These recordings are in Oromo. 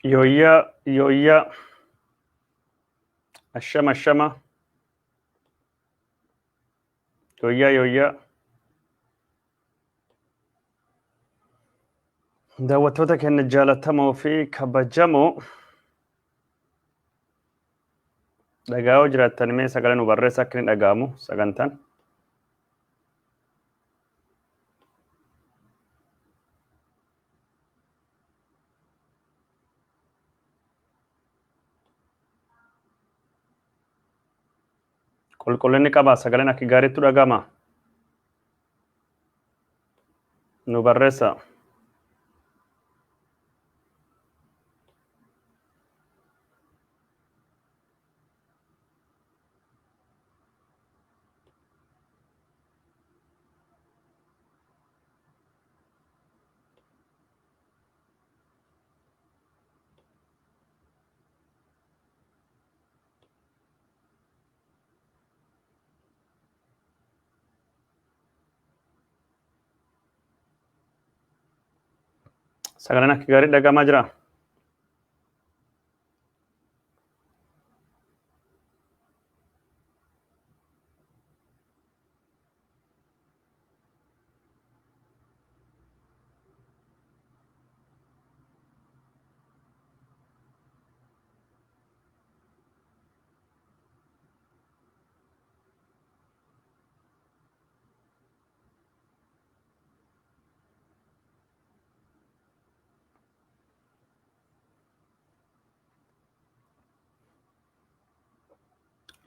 Yooyyaa yooyyaa ashama ashama yooyyaa yooyyaa daawwattoota keenya jaalatamoo fi kabajamoo dhagaa yoo jiraattan mee sagalee nu barreessa akka inni dhaga'amu sagantaan. Qulqullinni qaba sagaleen akka gaariitti dhaga'ama. Nu barreessa. Sagaleen akka gaarii dhaga'amaa jira.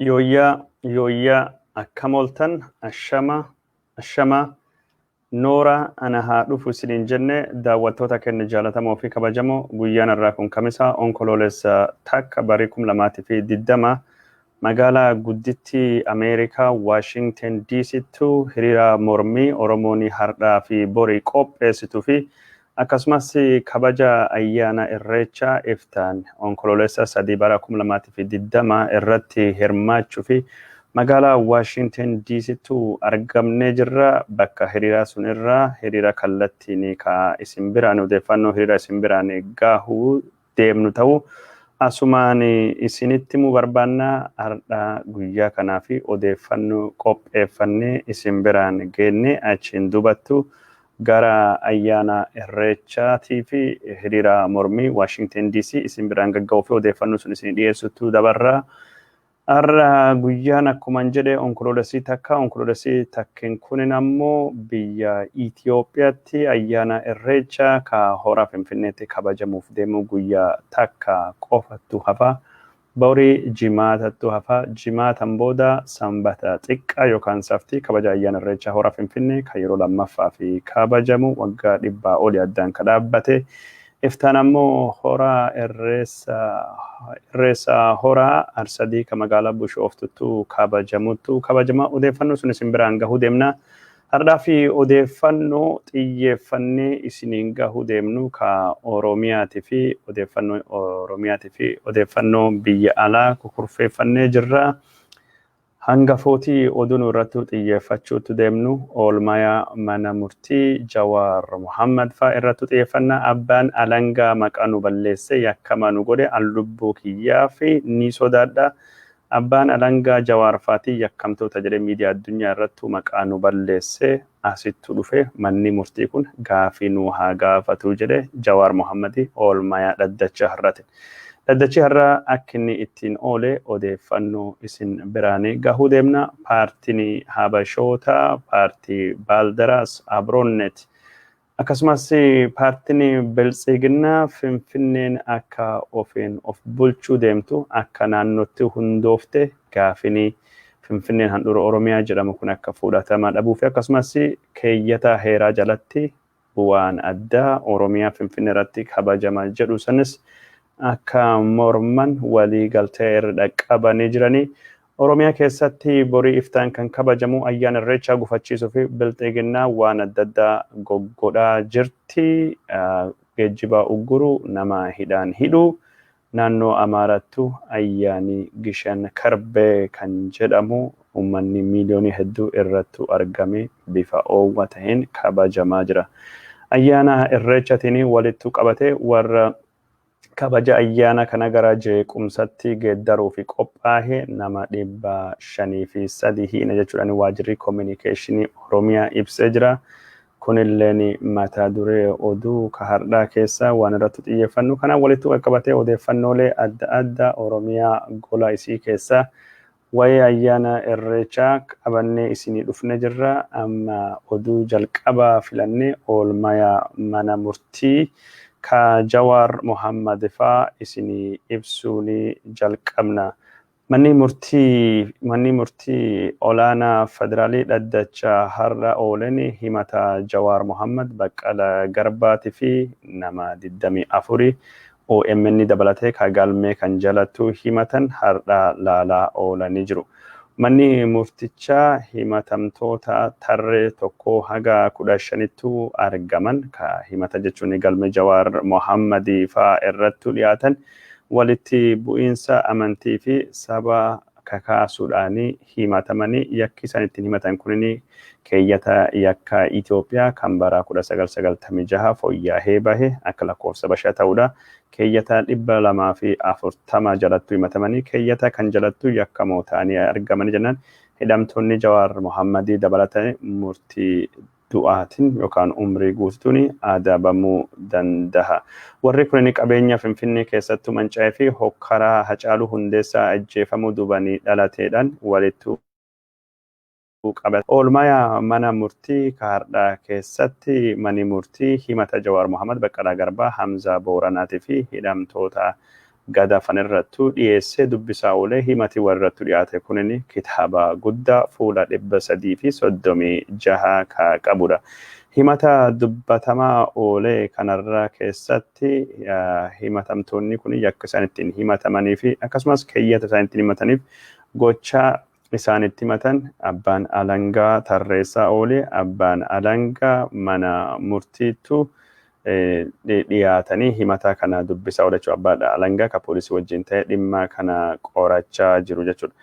Yooyyaa yooyyaa akkam ooltan ashama ashama noora ana haa dhufu isiniin jenne daawwattoota keenya jaalatamoo fi kabajamoo guyyaan irraa kun kamisa onkoloolessa takka barii 2020 magaalaa guddittii Ameerikaa Waashingten DCttu hiriira mormii Oromoon hardhaa fi borii qopheessituu fi akkasumas kabaja ayyaana Irreechaa iftaan onkoloolessa 3 bara 2020 irratti hirmaachuu fi magaalaa Waashingten DCttu argamnee jirra. Bakka hiriiraa sun irraa hiriira kallattiin ka isin biraan odeeffannoo hiriira isin biraan gahuu deemnu ta'uu asumaan isinitti himuu barbaanna. Har'a guyyaa kanaa fi odeeffannoo qopheeffannee isin biraan geenne achiin dubattu gara ayyaana Irreechaatii fi hiriira mormii Waashingten DC isin biraan gagga'uu fi odeeffannoo sun isin dhiyeessutu dabarra. Har'a guyyaan akkuman jedhe onkoloolessii takka onkoloolessii takkin kunin ammoo biyya Itoophiyaatti ayyaana Irreechaa ka hora Finfinneetti kabajamuuf deemu guyyaa takka qofattu hafa. Borii jimaatattu hafa. Jimaatan booda sanbata xiqqaa yookaan saftii kabaja ayyaana Irreechaa hora Finfinnee kan yeroo lammaffaa fi kabajamu waggaa 100 olii addaan ka dhaabbate. Iftaan ammoo hora Irreessa horaa Arsadii ka magaalaa Bushooftutti kabajamuttu kabajama. Odeeffannoo sun isin biraan gahuu deemna. Har'aa fi odeeffannoo xiyyeeffannee isiniin gahuu deemnu ka Oromiyaatii fi odeeffannoo Oromiyaatii fi odeeffannoo biyya alaa kukurfeeffannee jirra. Hangafootii oduu nu irratti xiyyeeffachuutti deemnu oolmayaa mana murtii Jawaar Muhammad faa irratti xiyyeeffanna. Abbaan alangaa maqaa nu balleesse yakkama nu godhe an lubbuu kiyyaa fi ni sodaadha. Abbaan alangaa Jawaar faatii yakkamtoota jedhee miidiyaa addunyaa irratti maqaa nu balleesse asittu dhufe manni murtii kun gaafii nu haa gaafatu jedhe Jawaar Muhammad oolmayaa dhaddacha har'aati. Dhaddachi har'a akka inni ittiin oole odeeffannoo isin biraan gahuu deemna. Paartiin Habashoota, paartii Baaldaraas, Abroonnet akkasumas paartiin Biltsiginnaa Finfinneen akka ofiin of bulchuu deemtu akka naannootti hundoofte gaafiin Finfinneen handhuura Oromiyaa jedhamu kun akka fudhatama dhabuu fi akkasumas keeyyata heeraa jalatti bu'aan addaa Oromiyaa Finfinnee irratti kabajama jedhu sanis akka morman walii galtee irra dhaqqabanii jiranii. Oromiyaa keessatti borii iftaan kan kabajamu ayyaana Irreechaa gufachiisuu fi bilxiginnaa waan adda addaa goggodhaa jirti. Geejjiba ugguruu, nama hidhaan hidhuu, naannoo Amaarattu ayyaani Gishan Karbee kan jedhamu uummanni miiliyoonii hedduu irratti argame bifa oowwa ta'een kabajamaa jira. Ayyaana Irreechatiin walittu qabate warra Kabaja ayyaana kana gara jeequmsatti geeddaruu fi qophaa'e nama 503 hiina jechuudhaan waajjirri koominikeeshinii Oromiyaa ibsee jira. Kunilleen mata duree oduu ka har'aa keessa waan irratti xiyyeeffannu kanaan walitti qaqqabatee odeeffannoolee adda addaa Oromiyaa gola isii keessa waa'ee ayyaana Irreechaa qabannee isinii dhufne jirra. Amma oduu jalqabaa filannee oolmaya mana murtii ka Jawaar Mohammad faa isinii ibsuuni jalqabna. Manni murtii olaanaa federaalii dhaddacha har'a oolen himata Jawaar Mohammad, Baqqala Garbaatii fi nama 24 OMN dabalatee ka galmee kan jalattu himatan har'a laalaa oolanii jiru. Manni murtichaa himatamtoota tarree 1 haga 15ttu argaman ka himata jechuun galmee Jawaar Mohammadii faa irrattu dhiyaatan walitti bu'iinsa amantii fi saba kakaasuudhaan himatamanii, yakki isaan ittiin himatan kunin keeyyata yakka Itoophiyaa kan bara 1996 fooyya'ee bahe akka lakkoofsa bashaa ta'udha. Keeyyata 240 jalattu himatamanii, keeyyata kan jalattu yakkamoo ta'anii argamanii jennaan, hidhamtoonni Jawaar Mohammadii dabalatanii murtii du'aatiin yookaan umrii guutuun adabamuu danda'a. Warri kunin qabeenya Finfinnee keessattuu manca'ee fi hokkaraa Hacaaluu Hundeessaa ajjeefamuu dubanii dhalateedhaan walitti qabata. Oolmaa mana murtii kaardhaa keessatti manni murtii himata Jawaar Mohammad, Baqqalaa Garbaa, Hamzaa Booranaatii fi hidhamtoota gadafan irrattu dhiyeessee dubbisaa oolee, himati warrattu dhiyaate kunin kitaaba guddaa fuula 336 ka qabudha. Himata dubbatamaa oolee kanarra keessatti himatamtoonni kun yakka isaan ittiin himatamanii fi akkasumas keeyyata isaan ittiin himataniif gochaa isaan itti himatan abbaan alangaa tarreessaa oolee, abbaan alangaa mana murtiittu dhiyaatanii himata kana dubbisaa oola jechuudha. Abbaan alangaa ka poolisii wajjin ta'e dhimma kana qorachaa jiru jechuudha.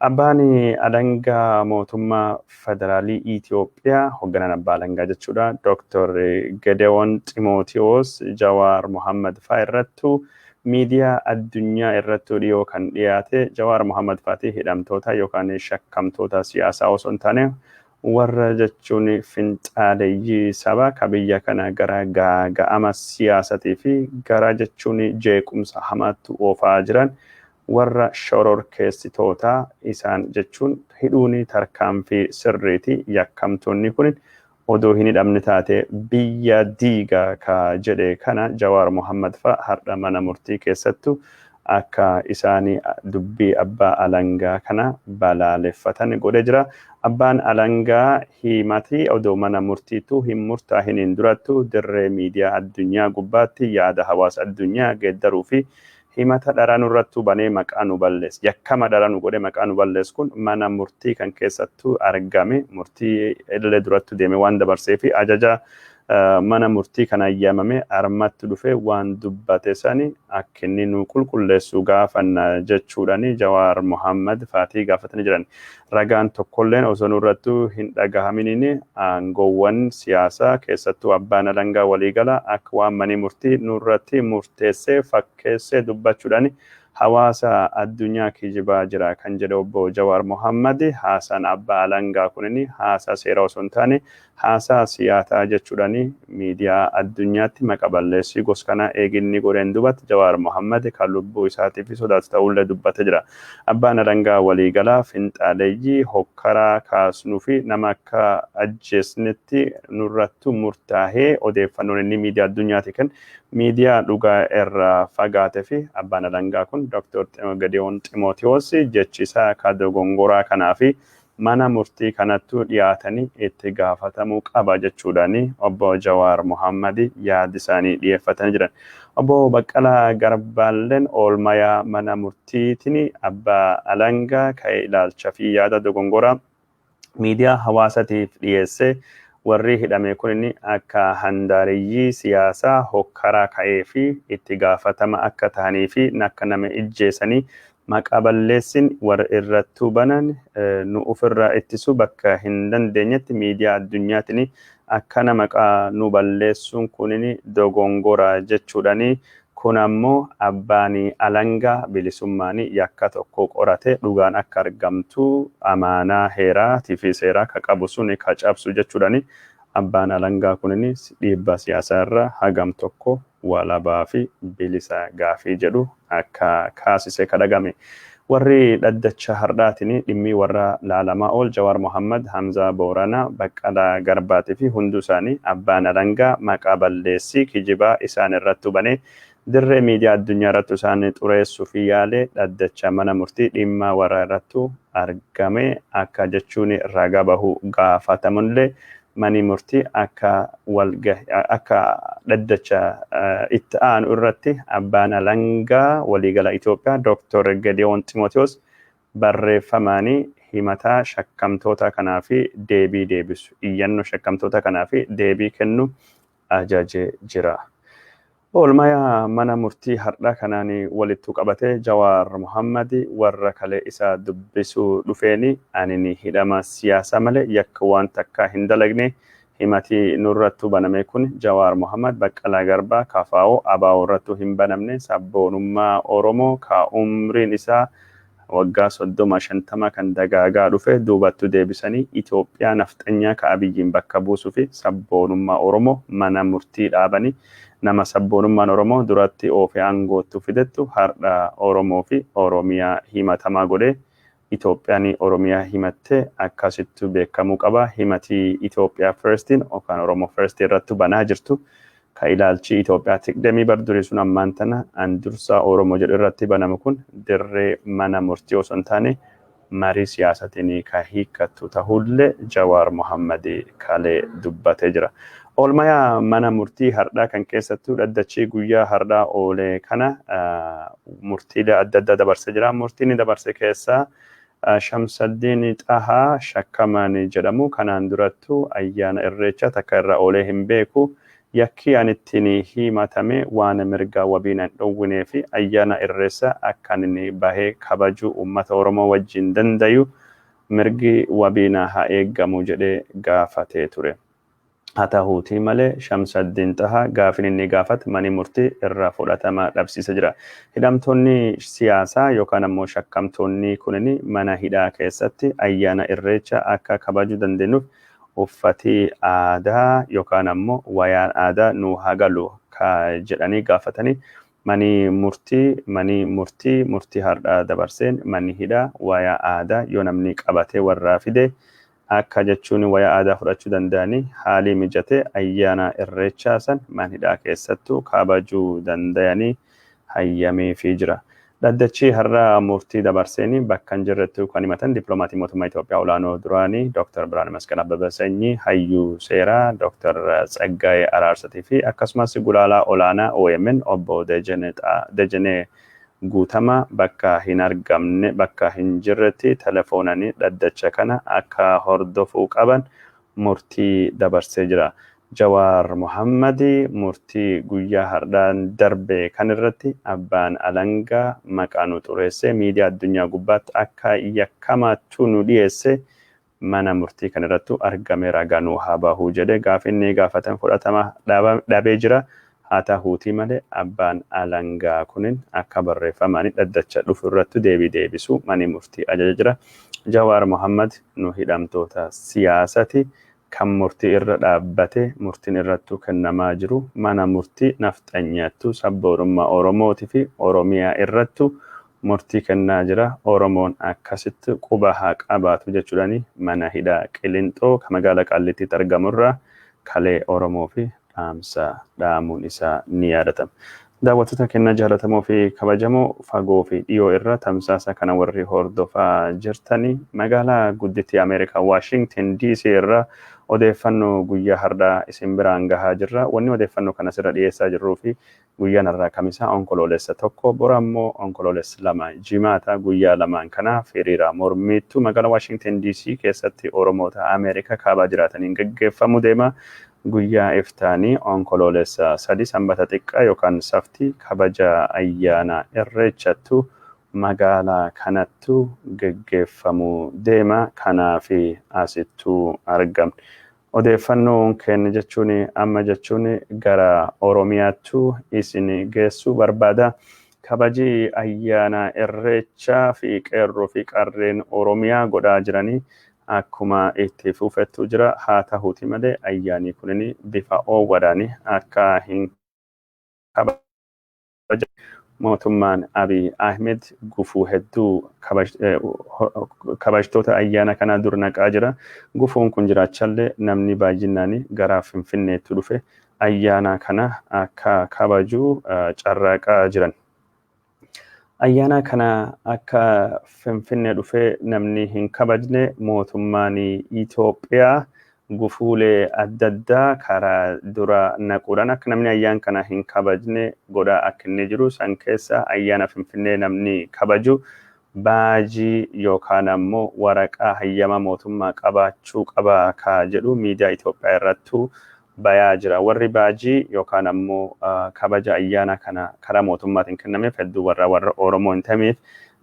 Abbaan alangaa mootummaa federaalii Itoophiyaa, hoogganaan abbaa alangaa jechuudha, Dr. Gedewoon Ximootiyoos Jawaar Mohammad faa irrattu miidiyaa addunyaa irrattu dhiyoo kan dhiyaate, Jawaar Mohammad faati hidhamtoota yookaan shakkamtoota siyaasaa osoo hin taane warra jechuun finxaaleeyyii saba ka biyya kana gara gaaga'ama siyaasatii fi gara jechuun jeequmsa hamaatti oofaa jiran, warra shororkeessitoota isaan jechuun hidhuun tarkaanfii sirriiti, yakkamtoonni kun odoo hin hidhamne taate biyya diiga ka jedhe kana Jawaar Mohammad fa har'a mana murtii keessattu akka isaan dubbii abbaa alangaa kana balaaleffatan godhe jira. Abbaan alangaa himati odoo mana murtiitu hin murtaahiniin durattu dirree miidiyaa addunyaa gubbaatti yaada hawaasa addunyaa geeddaruu fi himata dharaa nurrattuu banee maqaa nu balleesse, yakkama dharaa nu godhe maqaa nu balleesse kun mana murtii kan keessattuu argame murtii illee durattu deeme waan dabarsee fi ajaja mana murtii kana ayyaamame armatti dhufe waan dubbate sani akka inni nu qulqulleessu gaafanna jechuudhani Jawaar Mohammad faatii gaafatanii jiran. Ragaan tokkolleen osoo nurrattuu hin dhagahaminiin aangoowwan siyaasaa, keessattuu abbaan alangaa waliigala, akka waan manii murtii nurratti murteessee fakkeessee dubbachuudhaan hawaasa addunyaa kijibaa jira kan jedhe obbo Jawaar Mohammad, haasaan abbaa alangaa kunin haasaa seeraa osoo hin taane haasaa siyaasaa jechuudhaan miidiyaa addunyaatti maqa balleessii gos kana eeginni godheen dubatti Jawaar Mohammad kan lubbuu isaatiif sodaatu ta'ullee dubbate jira. Abbaan alangaa waliigalaa finxaaleeyyii hokkaraa kaasnuu fi nama akka ajjeesnetti nurrattu murtaahee odeeffannoon inni miidiyaa addunyaati kan miidiyaa dhugaa irraa fagaate fi abbaan alangaa kun Dr. Gedeyoon Ximootiyoos jechi isaa ka dogongoraa kanaa fi mana murtii kanattu dhiyaatanii itti gaafatamuu qaba jechuudhaan obbo Jawaar Mohammad yaada isaanii dhiyeeffatanii jiran. Obbo Baqqalaa Garbaalleen oolmayaa mana murtiitiin abbaa alangaa ka'ee ilaalcha fi yaada dogongoraa miidiyaa hawaasatiif dhiyeesse, warri hidhame kun akka handaariyyii siyaasaa hokkaraa ka'ee fi itti gaafatama akka ta'anii fi akka nama ijjeessanii maqaa balleessin warra irrattuu banan nu ofirraa ittisuu bakka hin dandeenyetti miidiyaa addunyaatiin akkana maqaa nu balleessuun kunin dogongora jechuudhani. Kun ammoo abbaan alangaa bilisummaan yakka tokko qorate dhugaan akka argamtu amaanaa heeraatii fi seeraa ka qabu sun ka cabsu jechuudhaani abbaan alangaa kunin dhiibbaa siyaasaa irra hagam tokko walabaa fi bilisa gaafii jedhu akka kaasise kadhagame. Warri dhaddacha hardhaatiin dhimmi warra laalamaa ool Jawaar Mohammad, Hamzaa Booranaa, Baqqalaa Garbaatii fi hunduu isaanii abbaan alangaa maqaa balleessii kijibaa isaan irratti banee dirree miidiyaa addunyaa irratti isaan xureessuu fi yaalee dhaddacha mana murtii dhimma warra irratti argame akka jechuun ragaa bahu gaafatamullee mani murtii akka akka dhaddacha itti aanu irratti abbaan alangaa waliigala Itoophiyaa Dr. Gediyoon Ximootiyoos barreeffamaanii himataa shakkamtoota kanaa fi deebii deebisu iyyannoo shakkamtoota kanaa fi deebii kennu ajajee jira. Oolmaa mana murtii har'a kanaan walittu qabatee Jawaar Mohammad warra kalee isa dubbisuu dhufeeni ani hidhama siyaasaa malee yakka waan takka hin dalagne himatii nurrattu baname kun Jawaar Mohammad Baqqalaa Garbaa KFO ABO irrattu hin banamne sabboonummaa Oromoo ka umriin isaa waggaa 30 50 kan dagaagaa dhufe duubattu deebisanii Itoophiyaa nafxanyaa ka Abiyyiin bakka buusuu fi sabboonummaa Oromoo mana murtii dhaabanii nama sabboonummaan Oromoo duratti oofee aangoottu fidettu har'a Oromoo fi Oromiyaa himatamaa godhee Itoophiyaan Oromiyaa himattee akkasittu beekamuu qaba. Himatii Itoophiyaa Firstiin yookaan Oromoo Firstii irrattu banaa jirtu. Ka ilaalchi Itoophiyaa tiqdemii bar durii sun ammaan tana an dursaa Oromoo jedhu irratti banamu kun dirree mana murtii osoo hin taane marii siyaasatiin ka hiikkattu tahullee Jawaar Mohammad kalee dubbatee jira. Oolmaa mana murtii hardhaa kan keessattuu dhaddachii guyyaa hardhaa oolee kana murtiilee adda addaa dabarsee jira. Murtiin inni dabarse keessaa Shamsaddiin Xahaa shakkamaan jedhamu kanaan durattu ayyaana irreecha takka irra oolee hin beeku. Yakki ani ittiin himatame waan mirga wabiin hin dhowwinee fi ayyaana irreessa akka inni bahee kabaju uummata Oromoo wajjin dandayu mirgi wabiina haa eeggamu jedhee gaafatee ture. Haa ta'uutii malee Shamsaddiin Xahaa gaafin inni gaafate mani murtii irraa fudhatama dhabsiisa jira. Hidhamtoonni siyaasaa yookaan ammoo shakkamtoonni kunin mana hidhaa keessatti ayyaana irreecha akka kabajuu dandeenyuuf uffatii aadaa yookaan ammoo wayaan aadaa nu haa galu ka jedhanii gaafatanii mani murtii murtii har'aa dabarseen manni hidhaa wayaa aadaa yoo namni qabatee warraa fide akka jechuun wayaa aadaa fudhachuu danda'anii haalii mijatee ayyaana irreechaa san mana hidhaa keessattuu kabajuu danda'anii hayyameefii jira. Dhaddachi har'a murtii dabarseen bakka hin jirrettu kan himatan dippiloomaatii mootummaa Itoophiyaa olaanoo duraanii Dr. Birhaanuu Masqal Abbabaa Sanyii, Hayyuu Seeraa Dr. Tsaggaayee Araarsatii fi akkasumas gulaalaa olaanaa OMN obbo Dejenee Guutamaa bakka hin argamne bakka hin jirretti telefoonanii dhaddacha kana akka hordofuu qaban murtii dabarsee jira. Jawaar Mohammad murtii guyyaa har'aan darbe kan irratti abbaan alangaa maqaa nu xureesse miidiyaa addunyaa gubbaatti akka yakkamaattu nu dhiyeesse mana murtii kan irrattu argame ragaa nu haa bahuu jedhe gaafinni gaafatan fudhatama dhabee jira. Haa ta'uutii malee abbaan alangaa kunin akka barreeffamaan dhaddacha dhufu irratti deebii deebisuu mani murtii ajaja jira. Jawaar Mohammad nu hidhamtoota siyaasati. Kan murtii irra dhaabbate murtiin irrattuu kennamaa jiru mana murtii nafxanyaattu sabboonummaa Oromootii fi Oromiyaa irrattu murtii kennaa jira. Oromoon akkasitti quba haa qabaatu jechuudhaani mana hidhaa Qilinxoo kan magaalaa Qaallittiitti argamurraa kalee Oromoo fi dhaamsa dhaamuun isaa ni yaadatama. Daawwattoota kennaa jaallatamoo fi kabajamoo fagoo fi dhiyoo irra tamsaasa kana warri hordofaa jirtanii magaalaa guddittii Ameerikaa Waashington DC irra odeeffannoo guyyaa har'aa isin biraan gahaa jirra. Wanni odeeffannoo kana asirra dhiyeessaa jirruu fi guyyaan har'aa kamisaa onkoloolessa 1 bora immoo onkoloolessa 2 jimaata guyyaa lamaan kanaaf hiriira mormiittu magaalaa Waashington DC keessatti Oromoota Ameerikaa kaabaa jiraataniin gaggeeffamu deema. Guyyaa iftaanii onkoloolessa 3 sanbata xiqqaa yookaan saftii kabaja ayyaana irreechattu magaalaa kanattu gaggeeffamuu deema. Kanaaf asittuu argamne. Odeeffannoon keenya jechuun amma jechuun gara Oromiyaattu isin geessuu barbaada. Kabaji ayyaana Irreechaa fi qeerroo fi qarreen Oromiyaa godhaa jiranii akkuma itti fufettu jira. Haa ta'uuti malee ayyaanni kunin bifa oowwadhaan akka hin kabajamne mootummaan Abiy Ahmed gufuu hedduu kabajtoota ayyaana kanaa dur naqaa jira. Gufuun kun jiraachallee namni baay'inaan gara Finfinneetti dhufe ayyaana kana akka kabaju carraaqaa jiran. Ayyaana kana akka Finfinnee dhufee namni hin kabajne mootummaan Itoophiyaa gufuulee adda addaa karaa dura naquudhaan akka namni ayyaana kana hin kabajne godhaa akka inni jiru san keessa ayyaana Finfinnee namni kabaju baajii yookaan ammoo waraqaa hayyama mootummaa qabaachuu qaba ka jedhu miidiyaa Itoophiyaa irrattuu bayaa jira. Warri baajii yookaan ammoo kabaja ayyaana kana karaa mootummaatiin kennameef hedduu warra Oromoo hin ta'iniif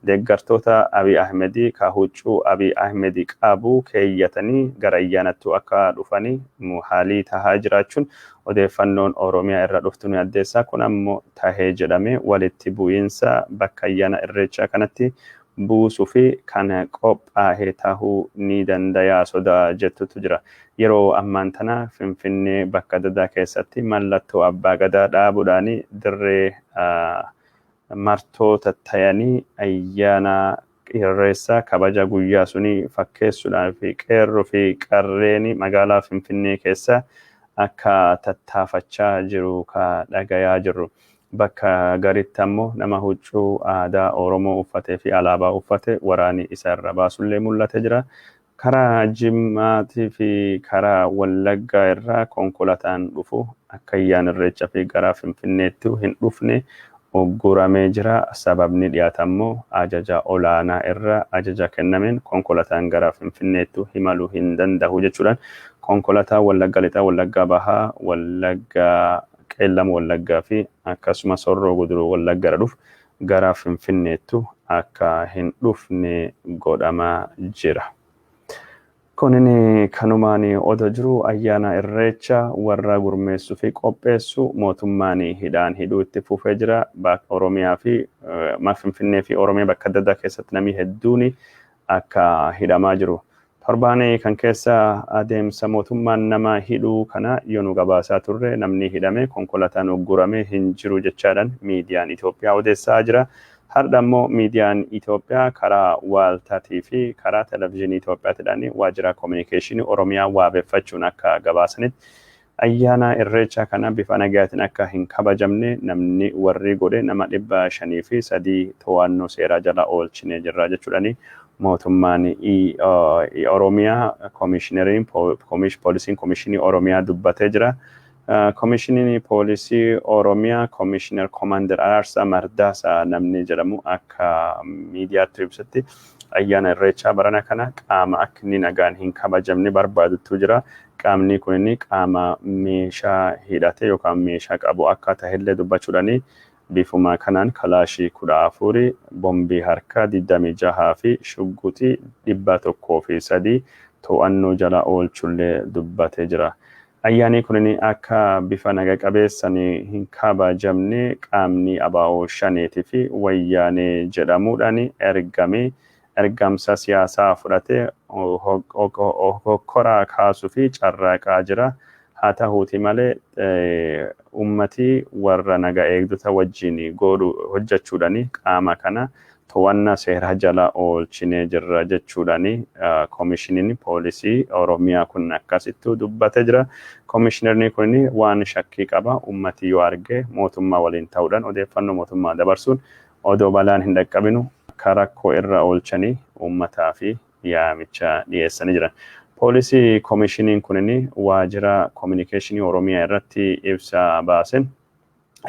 deeggartoota Abiy Ahmedii ka huccuu Abiy Ahmedii qabu keeyyatanii gara ayyaanattuu akka dhufanii haalii tahaa jiraachuun odeeffannoon Oromiyaa irra dhuftu ni addeessa. Kun ammoo tahee jedhamee walitti bu'iinsa bakka ayyaana Irreechaa kanatti buusuu fi kan qophaa'e tahuu ni danda'a sodaa jettutu jira. Yeroo ammaan tana Finfinnee bakka adda addaa keessatti mallattoo abbaa gadaa dhaabuudhaan dirree martoota tayanii ayyaana Irreessaa kabaja guyyaa sunii fakkeessuudhaan fi qeerroo fi qarreen magaalaa Finfinnee keessa akka tattaafachaa jiru ka dhagayaa jirru. Bakka garitti ammoo nama huccuu aadaa Oromoo uffatee fi alaabaa uffate waraanni isa irra baasullee mul'atee jira. Karaa Jimmaatii fi karaa Wallaggaa irraa konkolaataan dhufu akka ayyaana Irreechaa fi gara Finfinneetti hin dhufne ugguramee jira. Sababni dhiyaate ammoo ajaja olaanaa irra ajaja kennameen konkolaataan gara Finfinneetti imaluu hin danda'u jechuudhaan konkolaataa Wallagga Lixaa, Wallagga Bahaa, Wallagga Qeellam Wallaggaa fi akkasumas Horroo Guduruu Wallagga irra dhufu gara Finfinneetti akka hin dhufne godhamaa jira. Kunin kanumaan odoo jiru ayyaana Irreecha warra gurmeessuu fi qopheessu mootummaan hidhaan hidhuu itti fufee jira. Oromiyaa fi Finfinnee fi Oromiyaa bakka adda addaa keessatti namni hedduun akka hidhamaa jiru. Torbaan kan keessa adeemsa mootummaan nama hidhuu kana yoo nu gabaasaa turre namni hidhame konkolaataan uggurame hin jiru jechaadhaan miidiyaan Itoophiyaa odeessaa jira. Har'a ammoo miidiyaan Itoophiyaa karaa waaltaatii fi karaa televizyiinii Itoophiyaatiidhaan waajjira kominikeeshinii Oromiyaa waabeffachuun akka gabaasanitti ayyaana Irreechaa kana bifa nagaatiin akka hin kabajamne namni warri godhe nama 503 to'annoo seeraa jala oolchinee jirra jechuudhaani mootummaan Oromiyaa koomishineriin poolisiin koomishinii Oromiyaa dubbatee jira. Koomishiniin poolisii Oromiyaa Koomishinar Koomaandar Araarsaa Mardaasaa namni jedhamu akka miidiyaatti ibsutti ayyaana Irreechaa barana kana qaama akka inni nagaan hin kabajamne barbaadutu jira. Qaamni kun qaama meeshaa hidhate yookaan meeshaa qabu akka ta'ellee dubbachuudhaani bifuma kanaan kalaashii 14, bombii harkaa 26 fi shugguxii 103 to'annoo jala oolchullee dubbatee jira. Ayyaanni kun akka bifa naga qabeessan hin kabajamne qaamni ABO shaneetii fi wayyaanee jedhamuudhaan ergamee ergamsa siyaasaa fudhatee hokkoraa kaasuu fi carraaqaa jira. Haa ta'uuti malee ummati warra naga eegdota wajjin godhu hojjechuudhaan qaama kana to'annaa seeraa jala oolchinee jirra jechuudhaan koomishiniin poolisii Oromiyaa kun akkasittuu dubbatee jira. Koomishinarri kun waan shakkii qaba ummati yoo arge mootummaa waliin ta'uudhaan odeeffannoo mootummaa dabarsuun odoo balaan hin dhaqqabinu akka rakkoo irra oolchanii uummataa fi yaamicha dhiyeessanii jiran. Poolisii koomishiniin kun waajjira koominikeeshinii Oromiyaa irratti ibsa baasen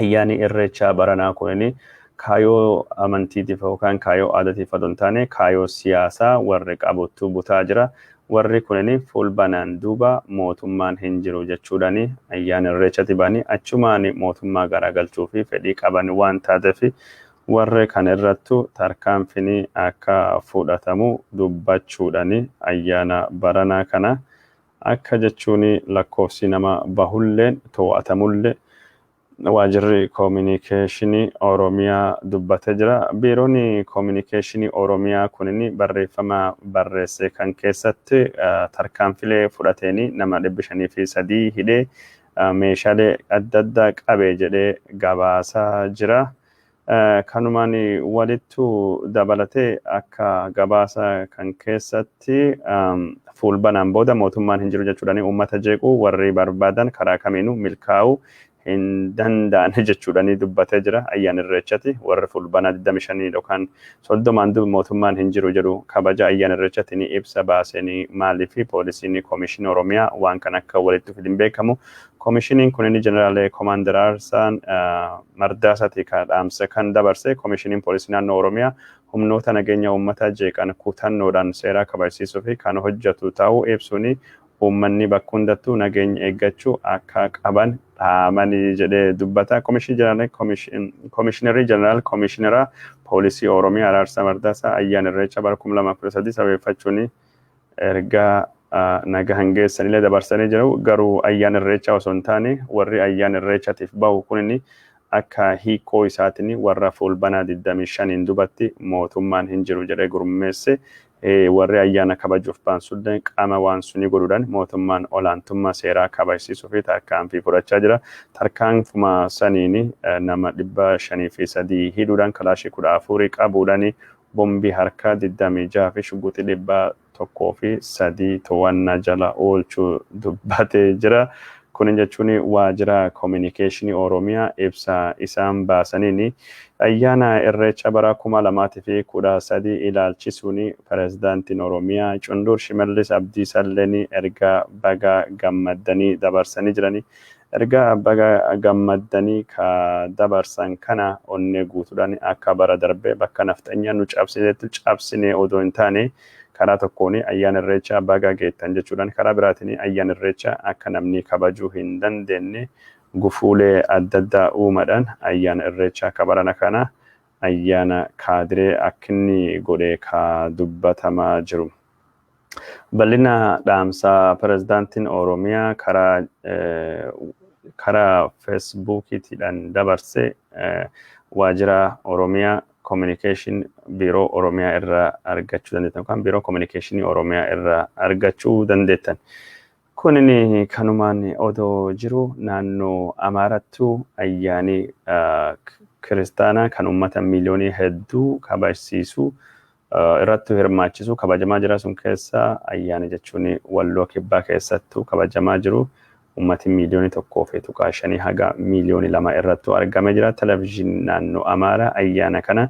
ayyaanni Irreechaa baranaa kun kaayoo amantiitiif yookaan kaayoo aadaatiif odoo hin taane kaayoo siyaasaa warri qabutu butaa jira. Warri kunin fulbanaan duuba mootummaan hin jiru jechuudhaan ayyaana Irreechatti ba'anii achumaan mootummaa garagalchuu fi fedhii qaban waan taateef warri kana irrattu tarkaanfiin akka fudhatamu dubbachuudhaan ayyaana baranaa kana Akka jechuun lakkoofsi nama bahulleen to'atamullee waajirri koominikeeshinii Oromiyaa dubbatee jira. Biiroon koominikeeshinii Oromiyaa kunin barreeffama barreesse kan keessatti tarkaanfilee fudhateeni nama 503 hidhee meeshaalee adda addaa qabe jedhee gabaasaa jira. Kanumaan walittu dabalatee akka gabaasa kan keessatti fuulbanaan booda mootummaan hin jiru jechuudhaan uummata jeequu warri barbaadan karaa kamiinuu milkaa'uu hin danda'an jechuudhaan dubbatee jira. Ayyaana Irreechati warri fulbanaa 25 yookaan 30n duuba mootummaan hin jiru jedhu kabaja ayyaana Irreechati ni ibsa baasanii maaliif poolisiin koomishinii Oromiyaa waan kan akka walitti fidin beekamu. Koomishiniin kun inni jeneraal Komaander Aarsaan Mardaasaati kan dhaamsa kan dabarse. Koomishiniin poolisii naannoo Oromiyaa humnoota nageenya uummataa jeeqan kutannoodhaan seera kabajsiisuu fi kan hojjetu ta'uu ibsuun uummanni bakka hundattuu nageenya eeggachuu akka qaban dhaamanii jedhee dubbata. Koomishinarri Jeneraal Koomishinara Poolisii Oromiyaa Araarsaa Mardaasaa ayyaana Irreecha bara 2013 sababeeffachuun ergaa nagaan geessanillee dabarsanii jiru. Garuu ayyaana Irreechaa osoo hin taane warri ayyaana Irreechaatiif bahu kunin akka hiikoo isaatiin warra fulbanaa 25 dubatti mootummaan hin jiru jedhee gurmeesse warri ayyaana kabajuuf ba'an sullee qaama waan sunii godhuudhaan mootummaan olaantummaa seeraa kabajsiisuu fi tarkaanfii fudhachaa jira. Tarkaanfuma saniin nama 503 hidhuudhaan kalaashii 14 qabuudhaan bombii harkaa 26 fi shuguxii 103 to'annaa jala oolchuu dubbatee jira. Kun jechuun waajjira koominikeeshinii Oromiyaa ibsa isaan baasaniin ayyaana Irreecha bara 2013 ilaalchisuun pirezidaantiin Oromiyaa Cundur Shimallis Abdiisalleen ergaa baga gammaddanii dabarsanii jiranii. Ergaa baga gammaddanii ka dabarsan kana onnee guutuudhaan akka bara darbee bakka nafxanyaa nu cabsinetti cabsine odoo hin taane karaa tokkoon ayyaana Irreechaa baga geettan jechuudhaan karaa biraatiin ayyaana Irreechaa akka namni kabajuu hin dandeenye gufuulee adda addaa uumadhaan ayyaana Irreechaa kabarana kana ayyaana kaadiree akka inni godhe ka dubbatamaa jiru. Bal'ina dhaamsaa pirezidaantiin Oromiyaa karaa feesbuukiitiidhaan dabarse waajjira Oromiyaa Koominikeeshin Biiroo Oromiyaa irraa argachuu dandeettan yookaan Biiroo Koominikeeshinii Oromiyaa irraa argachuu dandeettan. Kunin kanumaan odoo jiru naannoo Amaarattu ayyaani kiristaanaa kan uummata miiliyoonii hedduu kabajsiisu irratti hirmaachisu kabajamaa jira. Sun keessa ayyaana jechuun Walloo Kibbaa keessattuu kabajamaa jiru. Uummati miiliyoonii 1.5 haga miiliyoonii 2 irrattuu argamee jira. Televezyiinii naannoo Amaaraa ayyaana kana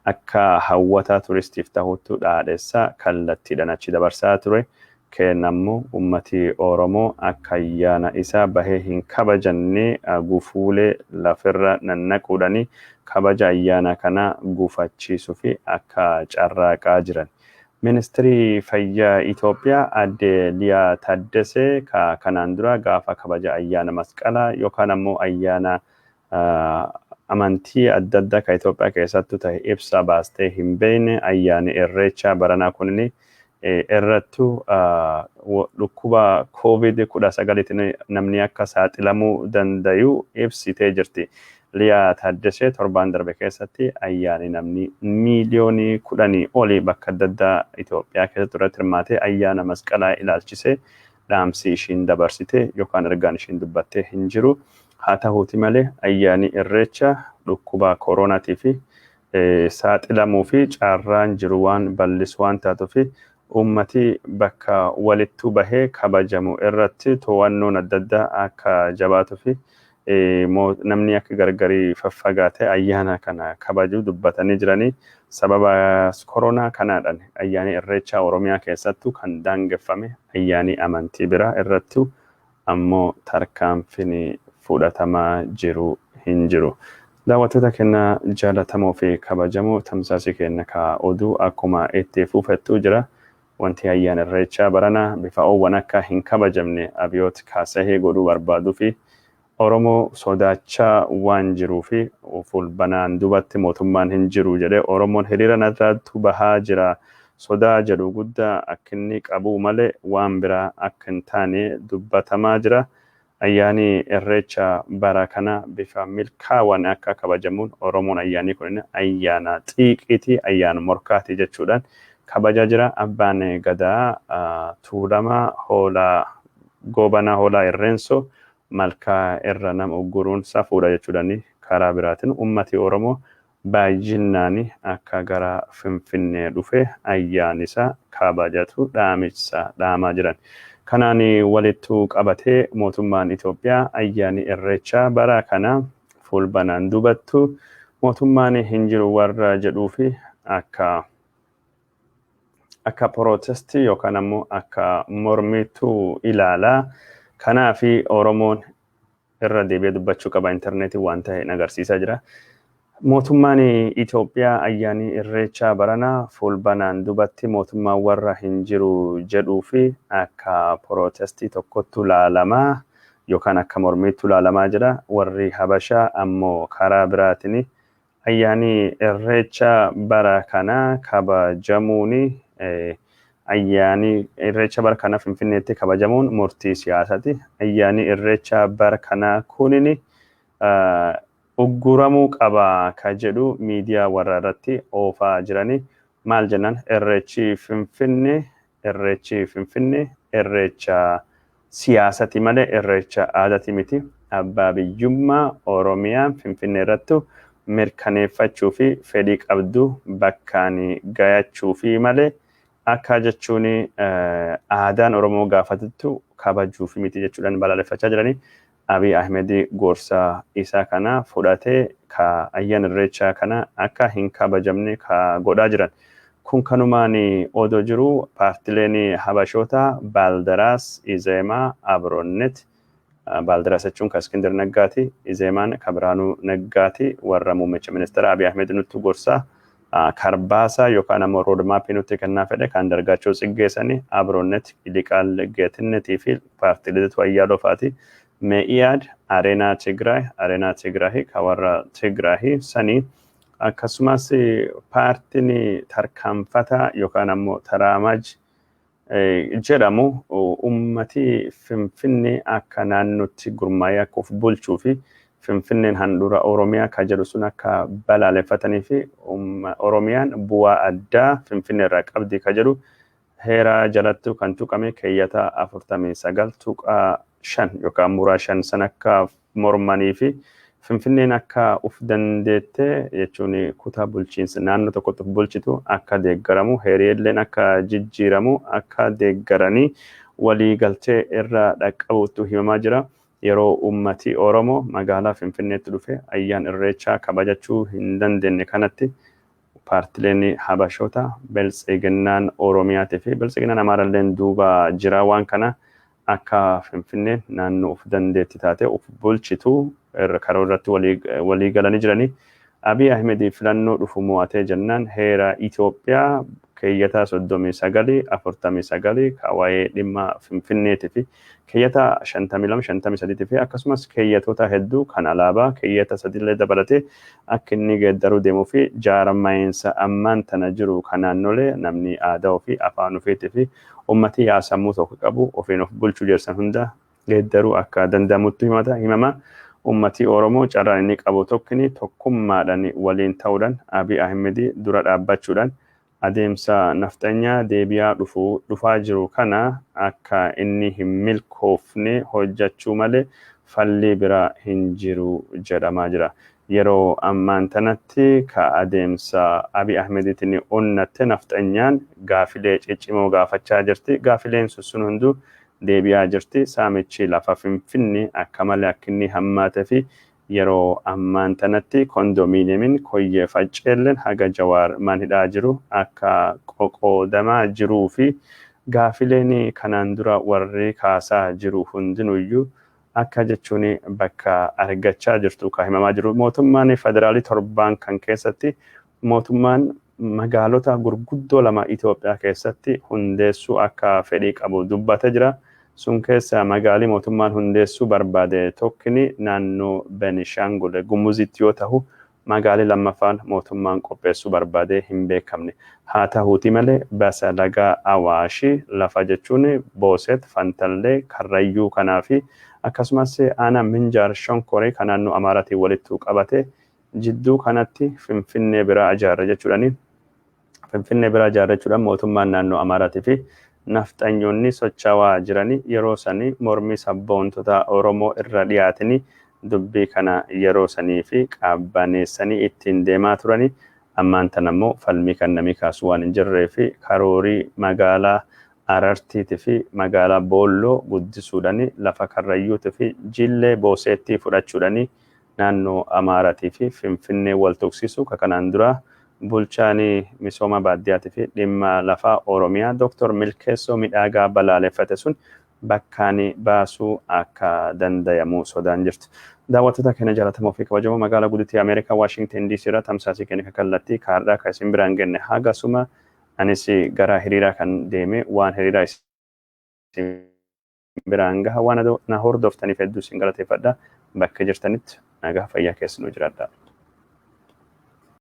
akka hawwata turistiif ta'utti dhaadhessa kallattiidhaan achi dabarsaa ture. Kennammoo uummati Oromoo akka ayyaana isaa bahee hin kabajanne gufuulee lafirra nannaquudhaan kabaja ayyaana kana gufachiisuu fi akka carraaqaa jiran. Ministirii Fayyaa Itoophiyaa Aadde Liyaa Taaddasee kanaan dura gaafa kabaja ayyaana masqalaa yookaan ammoo ayyaana amantii adda addaa kan Itoophiyaa keessattuu ta'e ibsa baastee hin beekne ayyaani Irreechaa baranaa kunin irrattuu dhukkuba COVID-19 namni akka saaxilamuu dandayu ibsitee jirti. Liyaa Taaddasee torbaan darbe keessatti ayyaani namni miiliyoonii 10 olii bakka adda addaa Itoophiyaa keessatti irratti hirmaatee ayyaana masqalaa ilaalchisee dhaamsi ishiin dabarsite yookaan ergaan ishiin dubbattee hin jiru. Haa ta'uuti malee ayyaani Irreecha dhukkuba koronaatii fi saaxilamuu fi carraan jiru waan bal'isu waan taatuuf uummati bakka walittuu bahee kabajamu irratti to'annoon adda addaa akka jabaatuu fi namni akka gargarii faffagaate ayyaana kana kabaju dubbatanii jiranii. Sababa koronaa kanaadhaan ayyaani Irreechaa Oromiyaa keessattuu kan daangeffame ayyaani amantii biraa irratti ammoo tarkaanfiin fudhatamaa jiru hin jiru. Daawwattoota keenya jaalatamoo fi kabajamoo, tamsaasii keenya ka oduu akkuma itti fufettuu jira. Wanti ayyaana Irreechaa barana bifa oowwan akka hin kabajamne Abiyoot Kaasahee godhuu barbaaduu fi Oromoo sodaachaa waan jiruu fi fulbanaan dubatti mootummaan hin jiru jedhee Oromoon hiriira nagaatti bahaa jira. Sodaa jedhu guddaa akka inni qabu malee waan biraa akka hin taane dubbatamaa jira. Ayyaani Irreecha bara kana bifa milkaawaan akka kabajamuun Oromoon ayyaanni kun ayyaana xiiqiiti, ayyaana morkaati jechuudhaan kabajaa jira. Abbaan Gadaa Tuulamaa Hoolaa Goobanaa Hoolaa Irreensoo malkaa irra nama ugguruun safuudha jechuudhaan karaa biraatiin ummati Oromoo baay'inaan akka gara Finfinnee dhufe ayyaana isaa kabajatu dhaamisa dhaamaa jiran. Kanaan walittu qabatee mootummaan Itoophiyaa ayyaani Irreechaa bara kana fulbanaan dubattu mootummaan hin jiru warra jedhuu fi akka protestii yookaan ammoo akka mormiitu ilaalaa. Kanaafi Oromoon irra deebi'ee dubbachuu qaba, intarneetii waan ta'e agarsiisaa jira. Mootummaan Itoophiyaa ayyaani Irreechaa baranaa fulbanaan dubatti mootummaan warra hin jiru jedhuu fi akka protestii tokkottu ilaalamaa yookaan akka mormiittu ilaalamaa jira. Warri Habashaa ammoo karaa biraatiin ayyaani Irreechaa bara kana kabajamuun, ayyaani Irreecha bara kana Finfinneetti kabajamuun murtii siyaasaati. Ayyaani Irreechaa bara kana kunin ugguramuu qaba ka jedhu miidiyaa warra irratti oofaa jirani. Maal jennaan, Irreechi Finfinnee irreecha siyaasati malee irreecha aadaati miti. Abbaa biyyummaa Oromiyaan Finfinnee irratti mirkaneeffachuu fi fedhii qabdu bakkaan gayachuu fi malee akka jechuun aadaan Oromoo gaafatuttu kabajuu fi miti jechuudhaan balaaleffachaa jiranii. Abiy Ahmed gorsa isaa kana fudhatee ka ayyaana Irreechaa kana akka hin kabajamne ka godhaa jiran. Kun kanumaan odoo jiru paartileen Habashoota Baaldaraas, Izeemaa, Abroonnet, Baaldaraas jechuun ka Iskindir Naggaati, Izeemaan ka Biraanuu Naggaati, warra muummicha ministeera Abiy Ahmed nutti gorsa karbaasaa yookaan ammoo roadmapii nutti kennaa fedhe kan Andargaachoo Tsiggeessanii, Abroonnet, Iliqaal Geetinnetii fi paartiilee Ayyaaloo fa'aati. Me'iyaad, Areenaa Tigraay, Areenaa Tigraay ka warra Tigraay sanii, akkasumas paartiin tarkaanfataa yookaan ammoo Taraamaj jedhamu ummati Finfinnee akka naannootti gurmaa'ee akka of bulchuu fi Finfinneen handhuura Oromiyaa ka jedhu sun akka balaaleffatanii fi Oromiyaan bu'aa addaa Finfinnee irraa qabdi ka jedhu heera jalatti kan tuqame keeyyata 49.5 yookaan muraa 5 san akka mormanii fi Finfinneen akka uf dandeette jechuun kutaa bulchiinsa naannoo tokkotti of bulchitu akka deeggaramu, heeriilleen akka jijjiiramu akka deeggaranii walii galtee irra dhaqqabuutu himamaa jira. Yeroo ummati Oromoo magaalaa Finfinneetti dhufe ayyaan Irreechaa kabajachuu hin dandeenye kanatti paartileen Habashoota Biltsiginnaan Oromiyaatii fi Biltsiginnaan Amaaralleen duuba jira, waan kana akka Finfinneen naannoo of dandeetti taate of bulchitu karaa irratti walii galanii jiranii. Abiy Ahmed filannoo dhufu mo'atee jennaan heera Itoophiyaa keeyyata 39, 49 ka waa'ee dhimma Finfinneetii fi keeyyata 52, 53 fi akkasumas keeyyatoota hedduu kan alaabaa keeyyata sadillee dabalatee akka inni geeddaruu deemuu fi jaarmaa'insa ammaan tana jiru kan naannolee namni aadaa ofii, afaan ofiitii fi ummati yaasammuu tokko qabu ofiin of bulchuu jedhan hunda geeddaruu akka danda'amutti himama. Ummati Oromoo carraan inni qabu tokkini tokkummaadhaan waliin ta'uudhaan Abiy Ahmed dura dhaabbachuudhaan adeemsa nafxanyaa deebi'aa dhufaa jiru kana akka inni hin milkoofne hojjechuu malee falli biraa hin jiru jedhamaa jira. Yeroo ammaan tanatti ka adeemsa Abiy Ahmeditiin onnatte nafxanyaan gaafilee ciccimoo gaafachaa jirti. Gaafileen sun hunduu deebi'aa jirti. Saamichi lafa Finfinnee akka malee akka inni hammaatee fi yeroo ammaan tanatti kondominiyeemiin Koyyee Facceelleen haga Jawaar manhidhaa jiru akka qoqoodamaa jiruu fi gaafileen kanaan dura warri kaasaa jiru hundinuyyuu akka jechuun bakka argachaa jirtu ka himamaa jiru. Mootummaan federaalii torbaan kan keessatti mootummaan magaalota gurguddoo lama Itoophiyaa keessatti hundeessuu akka fedhii qabu dubbatee jira. Sun keessa magaalii mootummaan hundeessuu barbaade tokkini naannoo Benishaangul Gumuzitti yoo ta'u, Magaalli lammaffaan mootummaan qopheessuu barbaadee hin beekamne. Haa ta'uuti malee basa laga Awaashii lafa jechuun Booset, Fantallee, Karrayyuu kanaa fi akkasumas aanaa Minjaar Shonkoree kan naannoo Amaaraatiin walitti qabate jidduu kanatti Finfinnee biraa ijaarra jechuudhaani. Finfinnee biraa ijaarra jechuudhaan mootummaan naannoo Amaaraatii fi nafxanyoonni socho'aa jiranii yeroo sanii mormii sabboontota Oromoo irra dhiyaatanii dubbii kana yeroo sanii fi qabbaneessanii ittiin deemaa turanii. Ammaan tan ammoo falmii kan namii kaasu waan hin jirree fi karoorii magaalaa Arartiitii fi magaalaa Boolloo guddisuudhaan lafa Karrayyuutii fi Jillee Booseettii fudhachuudhaan naannoo Amaaraatii fi Finfinnee wal tuqsiisu ka kanaan dura bulchaan misooma baadiyyaatii fi dhimma lafaa Oromiyaa Dr. Milkeessoo Midhaagaa balaaleffate sun bakkaan baasuu akka dandayamu sodaan jirtu. Daawwattoota keenya jaallatamoo fi kabajamoo, magaalaa guddittii Ameerikaa Waashingtan DC irraa tamsaasii keenya kallattii kaardaa kan isin biraan genne hagasuma. Anis gara hiriiraa kan deeme waan hiriiraa isin biraan gaha. Waan na hordoftaniif hedduu isin galateeffadha. Bakka jirtanitti nagaa fayyaa keessa nu jiraadha.